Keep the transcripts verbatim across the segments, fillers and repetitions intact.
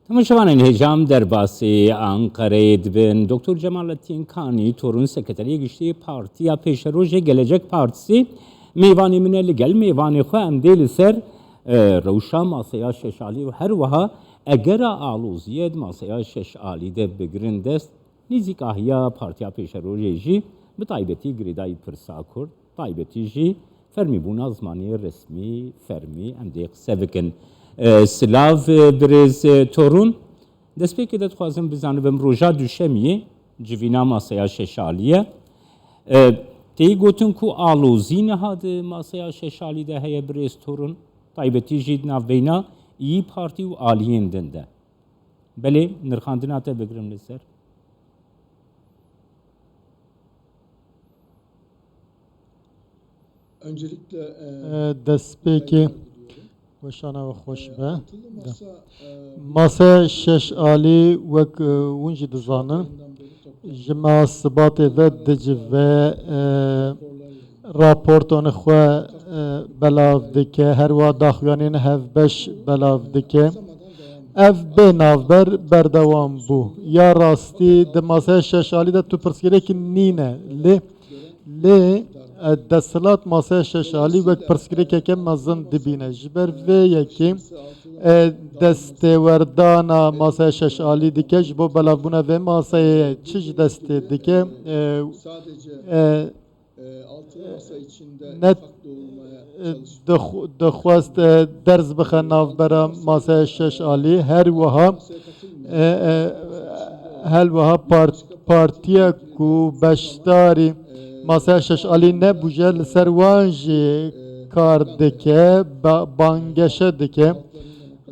Temaşevanên hêja, em derbasî Anqereyê dibin. Doktor Cemalettin Kanî, Torun, Sekreteriyê Giştî Partiya Pêşerojê Gelecek Partisi, mêvanê min e. Li gel mêvanê xwe em dê li ser, e, rewşa maseya Şeşalî û her wiha egera aloziyê di maseya Şeşalî de bigirin dest. Nêzîkahiya Partiya Pêşerojê jî bi taybetî girêdayî pirsa Kurd, taybetî jî fermîbûna zimanê resmî, fermî, em dê qise bikin. E, silav, e, birêz, e, Torun. Destpêkê de dixwazim bizanibim, roja Duşemiyê civîna maseya Şeşalî ye. E, tê gotin ku alozî niha di maseya Şeşalî de heye, birêz Torun. Taybetî jî di navbeyna İYİ Partî û aliyên din de. Belê, nirxandina te bigirim li ser. Öncelikle, e, E, destpêkê saygılar diliyorum. Weşana we xweş E, be. Altılı Masa, e, Masa Şeşalî wek, e, hûn jî dizanin, ji meha Sibatê ve dicive, e, raportona xwe, e, belav dike, her wiha daxuyaniyên hevbeş belav dike. Ev bê navber berdewam bû. Ya rastî di Maseya Şeşalî de tu pirsgirêkî nîne. Lê, lê, e, desthilat Maseya Şeşalî wek pirsgirêkeke mezin dibîne. Ji ber vê yekê, e, destêwerdana Maseya Şeşalî dike, ji bo belavbûna vê maseyê çi ji destê dike, e, e, e, ne, e, dixw-, dixwest, e, derz bixe navbera Maseya Şeşalî. Her wiha, e, e, her wiha part-, partiya ku beşdarî Maseya Şeşalî nebûje, li ser wan jî kar dike, ba-, bangeşe dike.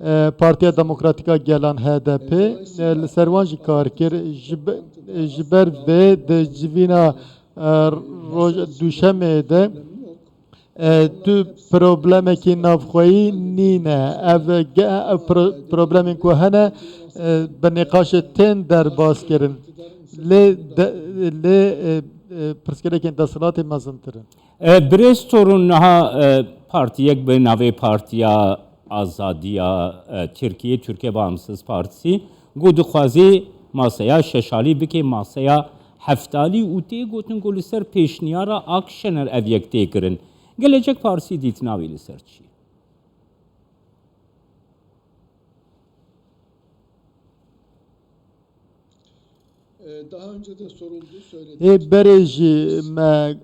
E, Partiya Demokratîk a Gelan, H D P, e, li ser wan jî kar kir. Ji be-, ji ber vê di civîna, e, roj-, Duşemê de, e, tu problemekî navxweyî nîne. Ev ge-, ev pro-, problemên ku hene, e, bi nîqaşê tên derbas kirin. Lê de-, lê, e, e, pirsgirêkên desthilatê mezintir in. E, birêz Torun, niha, e, partiyek bi navê Partiya Azadiya, e, Tirkiyê, Türkiye Bağımsız Partisi, ku dixwazê maseya Şeşalî bike maseya Heftalî û tê gotin ku li ser pêşniyara Akşener ev yek tê kirin. Gelecek Partisi dîtina wî li ser çi ye? Ê berê jî me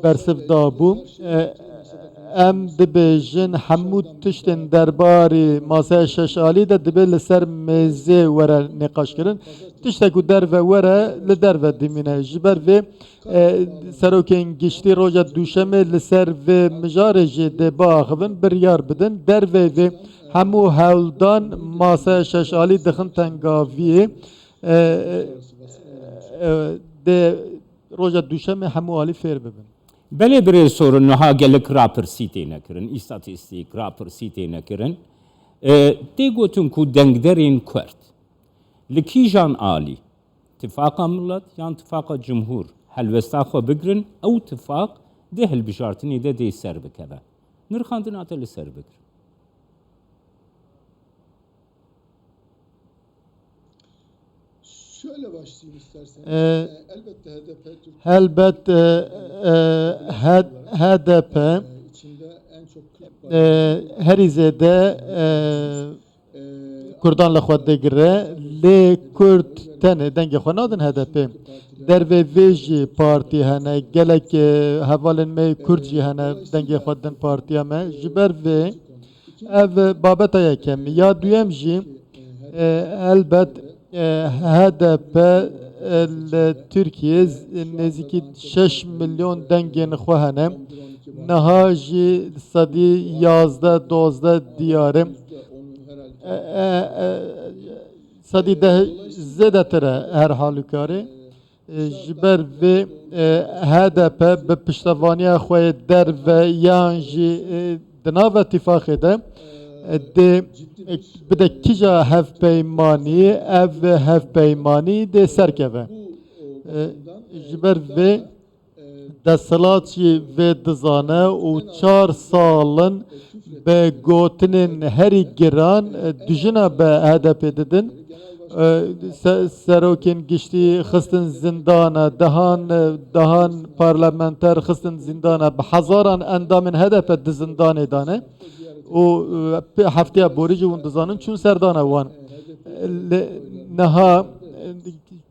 bersiv dabû. E, em dibêjin hemû tiştên derbarî Maseya Şeşalî de dibê li ser mêzê were nîqaşkirin. Tiştek ku derve were, li derve dimîne. Ji ber vê, e, serokên giştî roja Duşemê li ser vê mijarê jî dê biaxivin, biryar bidin. Derveyî vê hemû hewldan Maseya Şeşalî dixin tengaviyê. E, e, e, dê roja Duşemê hemû alî fêr bibin. Belê birêz Torun, niha gelek rapirsî têne kirin, îstatîstîk, rapirsî têne kirin. E, tê gotin ku dengderên Kurd li kîjan alî, Tifaqa Milet yan Tifaqa Cumhur, helwesta xwe bigirin, ew tifaq di hilbijartinê de dê ser bikeve. Nirxandina te li ser bigirin. Şöyle başlayayım isterseniz. Ee, E, elbette H D P Türkiye Helbet, e, e, H-, H D P, e, içinde en çok Kürt e, herî zêde, e, Kurdan li xwe digire, lê Kurd tenê dengê xwe nadin H D P. Dervê vê jî partî hene, gelek, e, hevalên me Kurd jî hene dengê xwe din partiya me. Ji ber vê ev babeta yekem. Ya duyem jî, e, helbet, e, H D P, e, li Tirkiyê z-, nêzîkî şeş milyon dengên xwe hene. Niha jî sedî yazdeh dozdeh diyar e. E, e, e, sedî deh zêdetir e her halûkarê. E, ji ber vê, e, H D P bi piştevaniya xwe yê derve yan jî, e, di nava tîfaxê de, e, dê, e, bide kîja hevpeymanî, ev hevpeymanî dê serkeve. E, ji ber vê Desthilat jî vê dizane û çar sal in bi gotinên herî giran, e, dijina bi H D P didin. E, se-, serokên giştî xistin zindana, dehan, e, dehan parlamenter xistin zindana, bi hezaran endamên H D P di zindanê de ne. Û, e, pe-, hefteya borî jî hûn dizanin çûn serdana wan. Lê niha, e,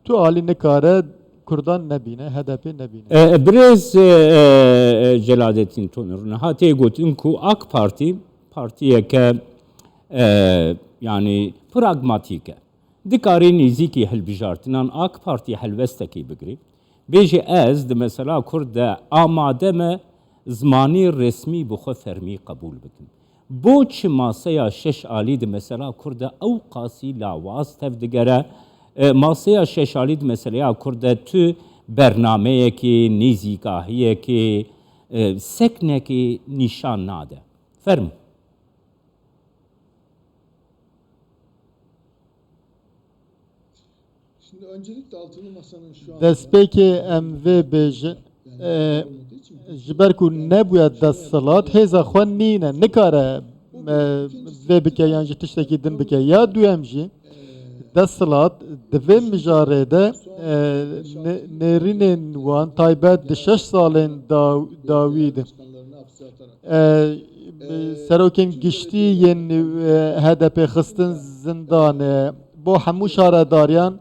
tu alî nikare Kurdan nebîne, H D P nebîne. E, birêz, e, e, Celalettin Tonur, niha tê gotin ku AK Partî partiyeke, e, yanî pragmatîk e. Dikarî nêzîkî hilbijartinan AK Partî helwestekî bigirî. Bêjî ez di mesela Kurd de amade me zimanî resmî bi xwe fermî qebûl bikim. Bo çi maseya şeş alî di mesela Kurd de ew qasî lawaz tev digere? E, maseya şeş alî di meseleya Kurd de tu bernameyekê, nêzîkahiyekê, e, seknekê nîşan nade. Fermû. Destpêkê em vê bêjin, e, ji ber ku nebûye desthilat, hêza xwe nîne, nikare, e, vê bike yan jî tiştekî din bike. Ya duyem jî, desthilat di vê mijarê de, e, nê-, nêrînên wan taybet di şeş salên daw-, dawî de. E, serokên giştî yên, e, H D P xistin zindanê, bo hemû şaredariyan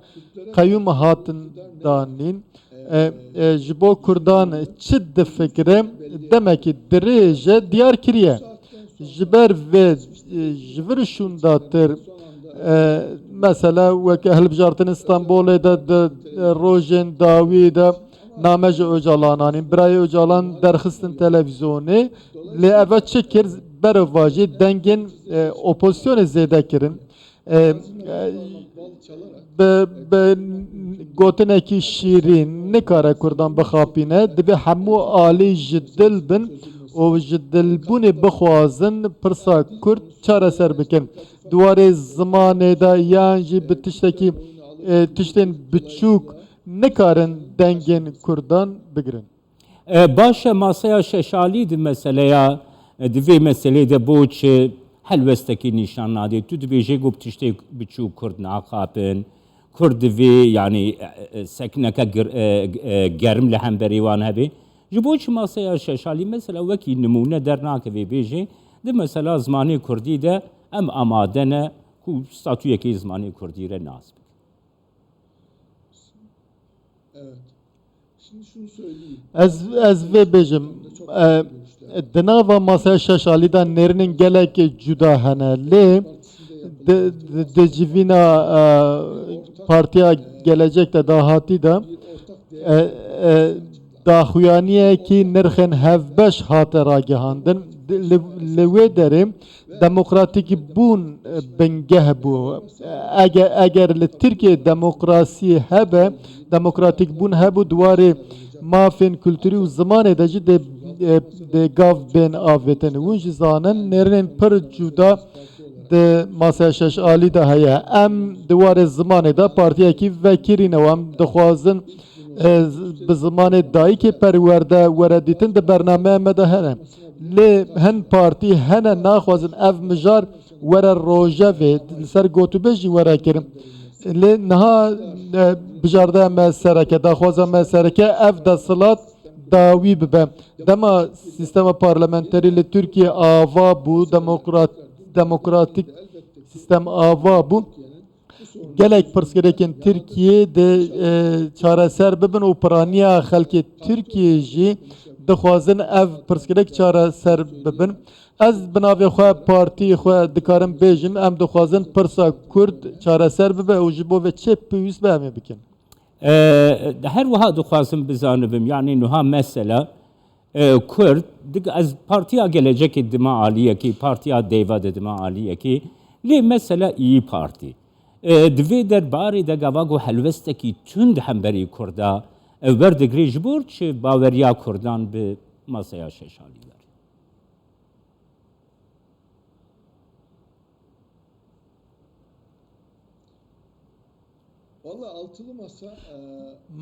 qeyûm hatin danîn. E, e, ji bo Kurdan çi difikire, demekî dirêj e diyar kiriye. Ji ber vê, e, ji vir şûndatir, e, mesela weke hilbijartin Stenbolê de di, e, rojên dawî de name ji Ocalan anîn. Birayê Ocalan derxistin televîzyonê. Lê eve çi kir? Berovajî dengên, e, opozîsyonê zêde kirin. E, e, bi, bi gotinekî şîrîn nikare Kurdan bixapîne. Divê hemû alî ji dil bin û ji dilbûnê bixwazin pirsa Kurd çareser bikin. Di warê zimanê de yan jî bi tiştekî, e, tiştên biçûk nikarin dengên Kurdan bigirin. E, baş e, maseya şeşalî di meseleya, e, di vê meselê de bo çi helwestekî nîşan nadê? Tu dibêjê ku bi tiştê biçûk Kurd naxapin, Kurd divê, yanî, e, e, sekneke gir-, e, e, germ li hemberî wan hebe. Ji bo çi maseya şeşalî mesela wekî nimûne dernakeve bêjê, di mesela zimanê Kurdî de em amade ne ku statuyekê zimanê Kurdî re nas bikin? Ez, ez vê bêjim, e, di nava maseya şeş alî de nêrînên gelek cuda hene, lê di, di, di civîna, e, Partiya Gelecek de dahatî de, e, e, daxuyaniyekî nirxên hevbeş hate ragihandin. Di, li, li wê derê demokratîkbûn, e, bingeh bû. Ege-, eger li Tirkiyê demokrasî hebe, demokratîkbûn hebû, di warê mafên kulturî û zimanê de jî dê, e, dê gav bên avêtin. Hûn jî zanin, nêrînên pir cuda di maseya şeş alî de heye. Em di warê zimanê de partiyekî vekirî ne û em dixwazin, e, z-, bi zimanê dayikê perwerde were dîtin, di bernameya me de hene. Lê hin partî hene naxwazin ev mijar were rojevê, li ser gotûbêj jî were kirin. Lê niha, e, bijardeya me sereke, daxwaza me sereke ev desthilat dawî bibe. Dema sîstema parlamenterî li Tirkiyê ava bû, demokrat-, demokratîk sîstem ava bû. Gelek pirsgirêkên Tirkiyê dê, e, çareser bibin û piraniya xelkê Tirkiyê jî dixwazin ev pirsgirêk çareser bibin. Ez bi navê xwe, partiyê xwe dikarim bêjim, em dixwazin pirsa Kurd çareser bibe û ji bo vê çi pêwîst be em ê bikin. E, her wiha dixwazim bizanibim, yanî niha mesela, e, Kurd, dik-, ez Partiya Gelecekê dime aliyekê, Partiya Dêva de dime aliyekê, lê mesela İYİ Parti. E, di vê derbarê de gava ku helwestekî tund hemberî Kurda, e, werdigirê, ji bo çi baweriya Kurdan bi maseya şeş alî were?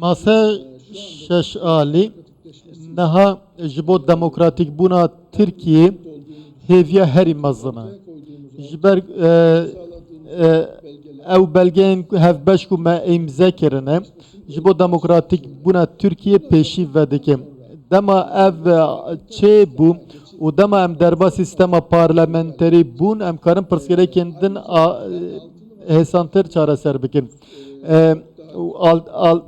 Masa şeş alî niha ji bo demokratîkbûna Tirkiyê hêviya herî mezin e. Ji ber e, e, ew belgeyên hevbeş ku me îmze kirine, ji bo demokratîkbûna Tirkiyê pêşî vedike. Dema ev çêbû û dema em derbasî sîstema parlamenterî bûn, em karin pirsgirêkên din a, hêsantir çareser bikin. E, û al, al,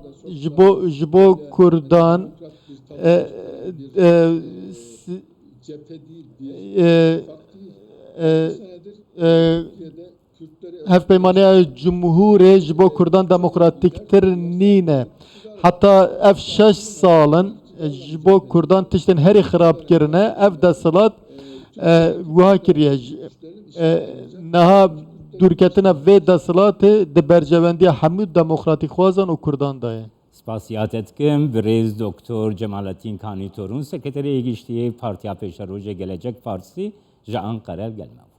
ji bo, ji bo Kurdan, e, e, si- e, e, e, hevpeymaneya cumhûrê ji bo Kurdan demokratîktir nîne. Heta ev şeş sal in, e, ji bo Kurdan tiştên herî xirab kirine, ev desthilat, e, wiha kiriye. J- e, niha dûrketina vê desthilatê di berjewendiya hemû demokratîkxwazan û Kurdan de ye. Spasiya te dikim, birêz Doktor Cemalettin Kanîtorûn, Sekreterê Giştî yê Partiya Pêşerojê Gelecek Partisi ji Anqere li gel me bû.